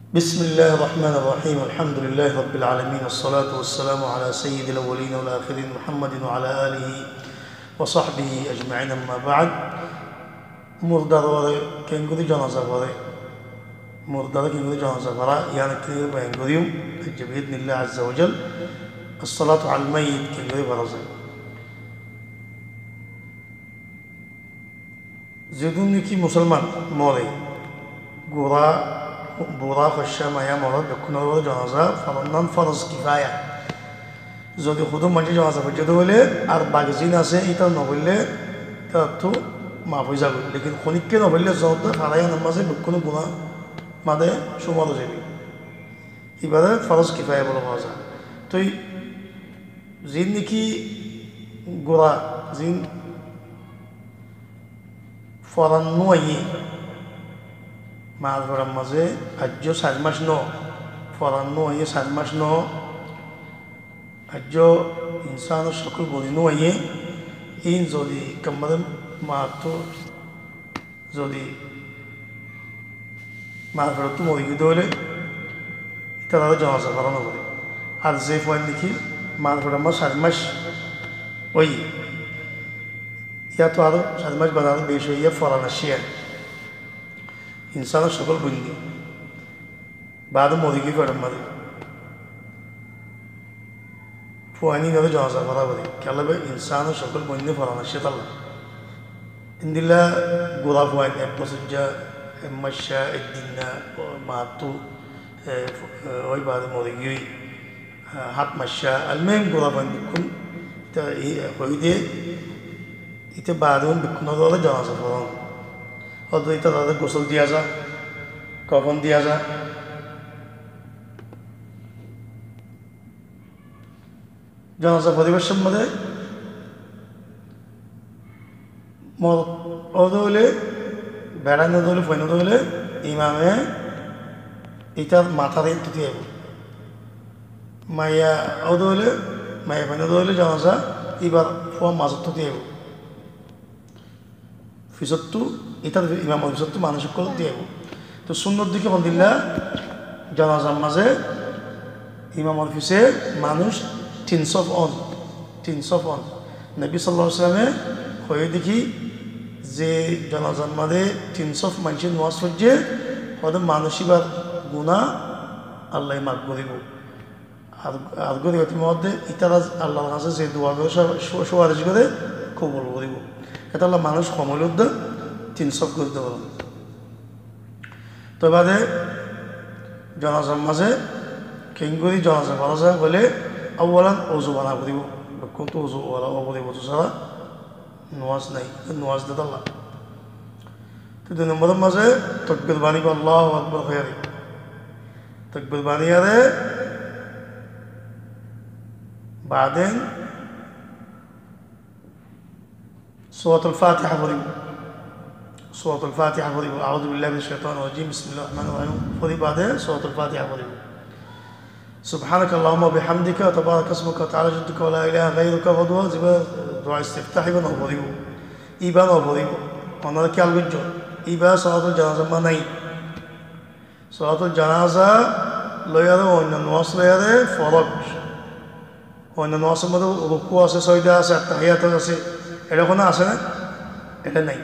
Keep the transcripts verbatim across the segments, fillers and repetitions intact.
بسم الله الرحمن الرحيم. الحمد لله رب العالمين، والصلاة والسلام على سيد الأولين والآخرين محمد وعلى آله وصحبه أجمعين، أما بعد. Murdar uore kengori jonaza fore, murdar uore kengori jonaza fora, iyan ekkán bayan goijjum, aijja bi idhnillah azza wa jal. As-salatu alal mayyit kengori fora za. Zedún niki musolman more, gura, bura, hoccá, maiya, morot bekkúnor uore jonaza forannan foroz kifaya. Zodi hodún maincé jonaza foijjé de óile, ar baki zin asé, ítara no foille, ítarattu maf ói zagói. Lekin honikka no foille, zodde fara iyanor mazé bekkúnor guná mazé cumar ói zaibo. Ibáre foroz kifaya buli hoó za. Toi zin niki gura, zin foran no aiyé, mar foran mazé aijjó sair mac no, foran no aiyé sair mac no, aijjó insánor cokol boni no aiyé, in zodi kamare martu zodi mar forattú mori giyé de óile, ítarare jonaza fora no fore. Ar ze fuain niki mar foran mazé sair mac óiye, yáto aró sair mac bade aró beci óiye, foran aiccé, insánor cokol boni, baade mori giyé foran mazé. Fuain ín ore jonaza fora fore. Kiyólla be insánor cokol boni foran aiccé tolla. Endilla gura fuain ek bosóijja, ek maccá, ek dinna, o, mattu, e, f-, e, ói baade mori giyé, e, hát maccá, almuhim gura fuain bekkún, ita, e, hoiyé de, ita baade bekkúnor uore jonaza foran. Ódde ítarare gusól diya za, kofon diya za. Jonaza foribar somot de morot ódde óile, beçain ódde óile, fuain ódde óile, imame ítar matare toti aibo. Maiya ódde óile, maiya fuain ódde óile jonaza ibar fua mazot toti aibo. Fisottu, ítar imamor fisottu manúic ókkol toti aibo. Toi sunnot de ki hondilla, jonazar mazé imamor fise manúic tin sof on, tin sof on. Nobi sallallahu alaihi wasallame hoiyé de ki, ze jonazar mazé tin sof maincé nomaz foijjé, hoó de manúic ibar guná Allaye maf goríbo. Ar, ar gori gori modde ítara Allar hañsé ze dua goré, su-, su-, suwaric goré, kobul goribo. Etolla manúic hom óile de tin sof gori dito faribo. Toi bade jonazar mazé kengori jonaza fora za hoilé, awalan uzu bana foribo. Bekkúntu uzu wala ówa foribo, uzu sára nomaz nai, nomaz de tolla. Te dui nombor mazé tokbir banibo, Allahu Akbar hoiyaré. Tokbir baniyaré baade Suratul Fatiha foribo. Suratul Fatiha foribo. Auzu billahi minash shaitanir rajim. Bismillahir rahmanir rahim. Fori baade Suratul Fatiha foribo. Subhanakallahumma wa bihamdika, tabarakasmuka, ta'ala jadduka, wa la ilaha ghayruka, foribo, ziba dua istiftah iba no foribo. Iba no foribo. Onora kiyal goijjo. Iba solatul janaza ma nai. Solatul janaza loiyaré, oinno nomaz loiyaré foroj. Oinno nomazor modde ruku asé, sojda asé, attahiyat asé. Ere hono asé né? Ere nai.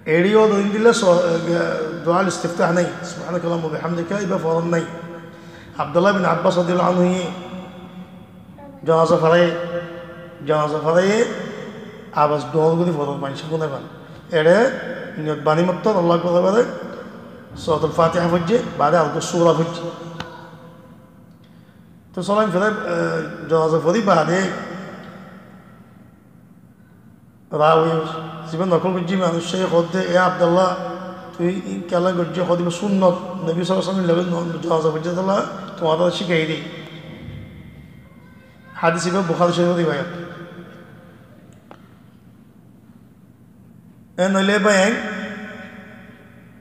Eri ó dóri dile so-, e, dua al istiftah nai. Subhanakallahumma wa bihamdika, iba foron nai. Abdullah bin Abbas radiyallahu anhu ye jonaza foraye, jonaza foraye, abas dor gori foron, maincé fúne fán. Ere niyot bani mattor, Allahu Akbar, bade Suratul Fatiha foijje, bade ar sura foijje. To solai fere, e, jonaza fori bade Rawi, ziba nokol goijje manúic, e hoó de, "E Abdullah, tui in kiyólla goijjo?" Hoó de, "Iba sunnot, Nobi sallallahu alaihi wasallam loge no-, jonaza foijje tolla, tuáñra cíkai de." Hadis iba Bukhari Shorif riwayat. E noile bái,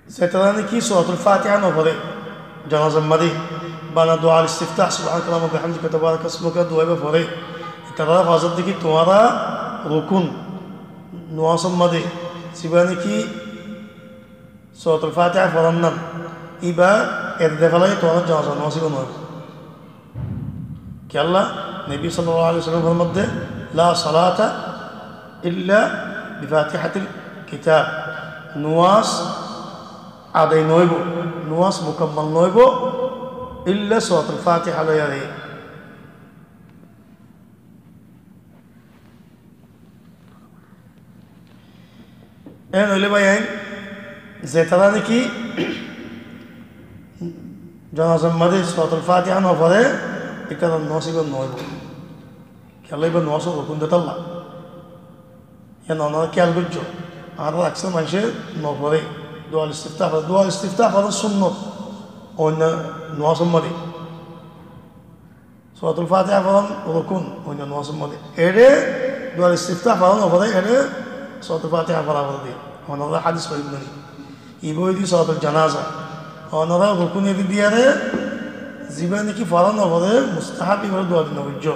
zetará niki Suratul Fatiha no fore, jonazar mazé, bana dua al istiftah, subhanakallahumma wa bihamdika, tabarakasmuka, dua iba fore, itará hoó za de ki tuáñra rukun, nomazor mazé, ziba niki Suratul Fatiha foron nan, iba Ede félaiye tuáñra janazar nomaz ibá no óibo. Kiyólla? Nobi sallallahu alaihi wasallam e formaiye de, "La salata illa bi fatihatil kitab." Nomaz adai no óibo, nomaz mukammal no óibo, illa Suratul Fatiha loiyaré. Eén óile báiyain, zetará niki janazar maze Suratul Fatiha no fore, itarar nomaz ibá no óibo. Kiyólla? Ibá nomazor rukun de tálla. Yián onora kiyal goijjó. Añárar aksar maincé no fore. Dual istiftah fore. Dual istiftah fore sunnot. Oinno nomazor maze Suratul Fatiha foron rukun, oinno nomazor maze. Ere dual istiftah fora no fore, ere Suratul Fatiha fora fore de. Onora hadis fore de. Ibá óilde Suratul Janaza. Onora rukun eri diyaré, zibá niki fora no fore, mustahab, ibáre dua di no goijjó.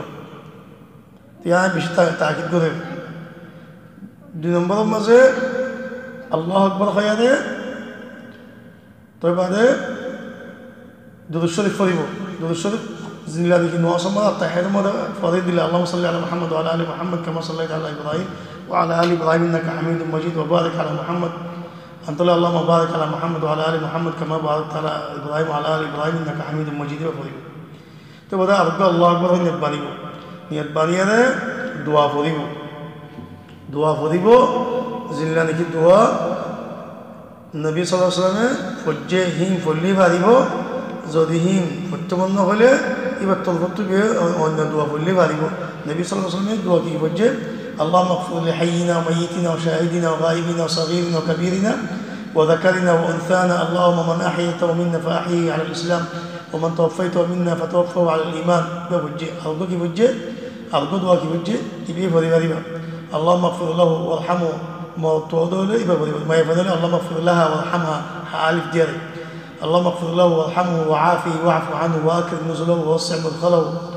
Te añí beci ta-, takid gorir. Dui nomboror maze Allahu Akbar hoiyaré, Toi bade durud shorif foribo. Durud shorif zilla niki nomazor maze, attahiyator maze fori dile, "Allahumma salli ala Muhammad wa ala ali Muhammad kama sallaita ala Ibrahim wa ala ali Ibrahim innaka Hamidum Majid wa barik ala Muhammad." Antole, "Allahumma barik ala Muhammad wa ala ali Muhammad kama barakta ala Ibrahim wa ala ali Ibrahim innaka Hamidum Majid," ibá foribo. Te bade areggwá Allahu Akbar hoi niyot banibo. Niyot baniyaré dua foribo. Dua foribo, zilla niki dua Nobi sallallahu alaihi wasallame foijjé hín foille faribo, zodi hín foitto mon no hoile, ibar torfottu be o-, oinno dua foille faribo. Nobi sallallahu alaihi wasallame dua ki foijjé? اللهم اغفر لحينا وميتنا وشاهدنا وغائبنا وصغيرنا وكبيرنا وذكرنا وأنثانا، اللهم من أحييته منا فأحيه على الإسلام، ومن توفيته منا فتوفه على الإيمان. Ibá foijjé, areggwá ki foijjé? Areggwá dua ki foijjé? Ibá fori fariba. اللهم اغفر له وارحمه. Morot óile ibá foriba. Maiyafuain óile اللهم اغفر لها وارحمها. Ha alif diyaré. اللهم اغفر له وارحمه وعافه واعف عنه وأكرم نزله ووسع مدخله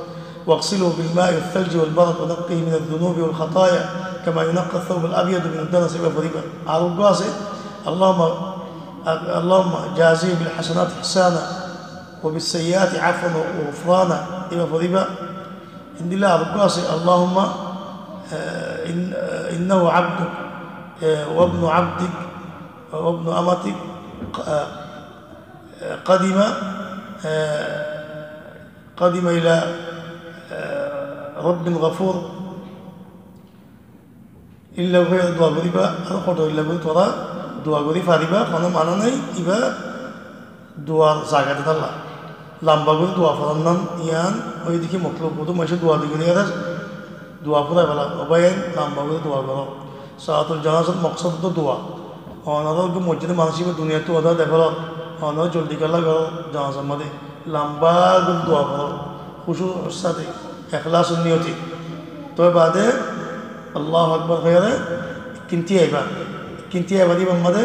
واغسله بالماء والثلج والبرد ونقه من الذنوب والخطايا كما ينقى الثوب الأبيض من الدنس. Ibá foriba. Areggwá asé, اللهم، اللهم جازه بالحسنات إحسانا وبالسيئات عفوا وغفرانا. Ibá foriba. Endilla areggwá asé, اللهم، eh, إن-، eh, إنه عبدك، eh, وابن عبدك، وابن أمتك، eh, eh, قدم، eh, قدم إلى، eh، رب غفور. Endilla gorí dua goríba, ar hoto endilla gorí tuáñra dua gorí fariba, hono mana nai, ibá duar zaga de tálla. Lamba gorí dua foran nan, yián óilde ki motlob, hoto maincé dua di gorí, ar dua furai fela, ó báiyain, lamba gorí dua goró. Salatul janazar moksod to dua. Onora uggwá mosjid e manúic ibá duniyat tu oda de felo, onora joldi kiyólla goró, janazar maze lamba gorí dua goró, kúcur sáte, eklasor niyote. Toi bade Allahu Akbar hoiyore kinti aiba, kinti aiba de ibar maze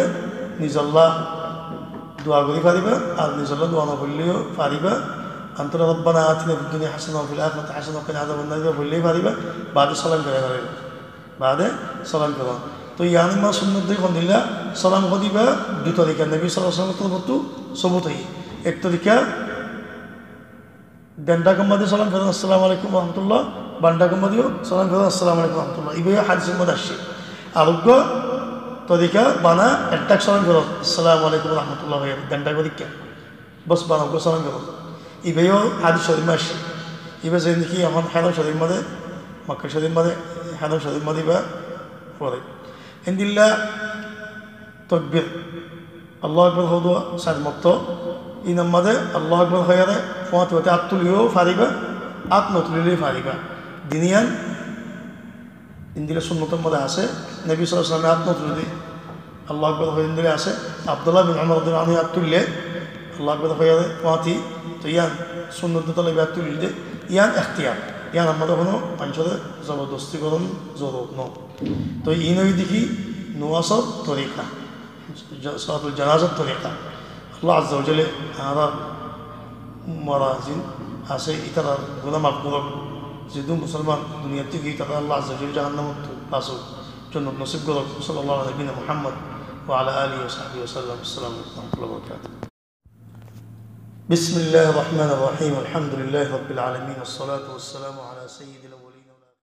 nizolla dua gorí fariba, ar nizolla dua no foille o fariba. Antore ربنا آتنا في الدنيا حسنة وفي الآخرة حسنة وقنا عذاب النار ibá foille fariba, bade salam fere fariba. Bade salam feron. Toi yián ma sunnot de hondilla, salam hodiba dui torika, Nobi sallallahu alaihi wasallam or torfottu sobut óiye. Ek torika, den dhak maze salam feron, "Assalamu alaikum wa rahmatullah", ban dhak maze o salam feron, "Assalamu alaikum wa rahmatullah." Ibá yo hadis or maze aiccé. Ar uggwá torika bana ek dhak salam feron, "Assalamu alaikum wa rahmatullah" hoiye, den dhak torika. Bos, bana uggwá salam feron. Ibá yo hadis shorif maze aiccé. Ibá zendilla ki ehón Haram Shorif maze, Makka Shorif maze, Haram Shorif maze ibá fore. Endilla tokbir. Allahu Akbar hoó dua, sair morto. Inor maze Allahu Akbar hoiyore, fuañti fuañti át tuliyo fariba, át no tulile fariba. Din yián Endilla sunnotor maze asé, Nobi sallallahu alaihi wasallam e át no tulile, Allahu Akbar hoi endilla asé, Abdullah bin Umar radiyallahu anhu át tulle, Allahu Akbar hoiyore fuañti, toi yián sunnot de, tolaiba át tulile de, yián ektiyar, yián ammáde hono maincóre zobordosti goron zorurot no. Toi iín óilde ki nomazor torika. Ja-, salatul janazar torika. Allah Azza wa Jalla añárar mora zin asé, ítarar guná maf gorok. Zedún musolman duniyat théki, ítarar Allah Azza wa Jalla jahannamottu basok, jonnot nosib gorok. Sallallahu ala nabiyina Muhammad wa ala alihi wa sahbihi wa sallam. Assalamu alaikum wa rahmatullahi wa barakatuh. بسم الله الرحمن الرحيم. الحمد لله رب العالمين. والصلاة والسلام على سيد الأولين